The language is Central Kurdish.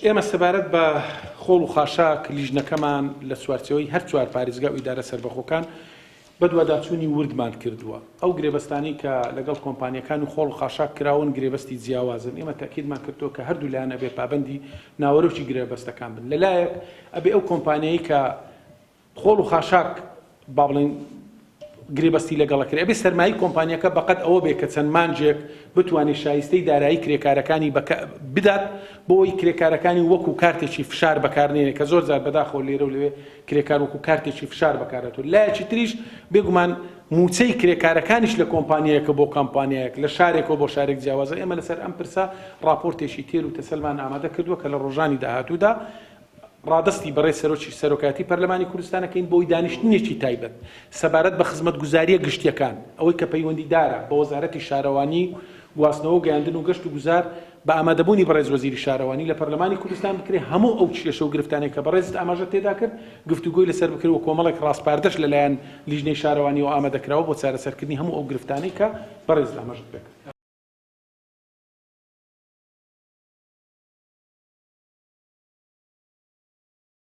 ئێمە سەبارەت بە خۆڵ و خاشاک لیژنەکەمان لە چوارچێوەی هەر چوار پارێزگا و ئیدارە سەربەخۆکان بەدواداچوونی وردمان کردووە. ئەو گرێبەستانەی کە لەگەڵ کۆمپانیەکان و خۆڵ و خاشاک کراون گرێبەستی جیاوازن. ئێمە تەئکیدمان کردووە کە هەردوو لایەن ئەبێ پابەندی ناوەرۆکی گرێبەستەکان بن. لەلایەک ئەبێ ئەو کۆمپانیایەی کە خۆڵ و خاشاک با بڵێین گرێبەستی لەگەڵ ئەکرێ ئەبێ سەرمایەی کۆمپانیاکە بەقەد ئەوە بێ کە چەند مانگێک بتوانێ شایستەی دارایی کرێکارەکانی بدات بۆ ئەوەی کرێکارەکانی وەکو کارتێکی فشار بەکارنێنێ کە زۆر جار بەداخەوە لێرە و لەوێ کرێکار وەکو کارتێکی فشار بەکارهاتووە لایەکی تریش بێگومان مووچەی کرێکارەکانیش لە کۆمپانیایەکە بۆ کۆمپانیایەک لە شارێکەوە بۆ شارێک جیاوازە ئێمە لەسەر ئەم پرسە ڕاپۆرتێکی تێر و تەسەلمان ئامادە کردووە کە لە ڕۆژانی داهاتوودا ڕادەستی بەڕێز سەرۆکی سەرۆکایەتی پەرلەمانی کوردستان ئەکەین بۆی دانیشتنێکی تایبەت سەبارەت بە خزمەتگوزارییە گشتییەکان ئەوەی کە پەیوەندیدارە بە وەزارەتی شارەوانی و گواستنەوە و گەیاندن و گەشت و گوزار بە ئامادەبوونی بەڕێز وەزیری شارەوانی لە پەرلەمانی کوردستان بکرێ هەموو ئەو کێشە و گرفتانەی کە بەڕێزت ئاماژەت تێدا کرد گفتوگۆی لەسەر بکرێ و کۆمەڵێک ڕاسپاردەش لەلایەن لیژنەی شارەوانیەوە ئامادەکراوە بۆ چارەسەرکردنی هەموو ئەو گرفتانەی کە بەڕێزت ئاماژەت پێکرد.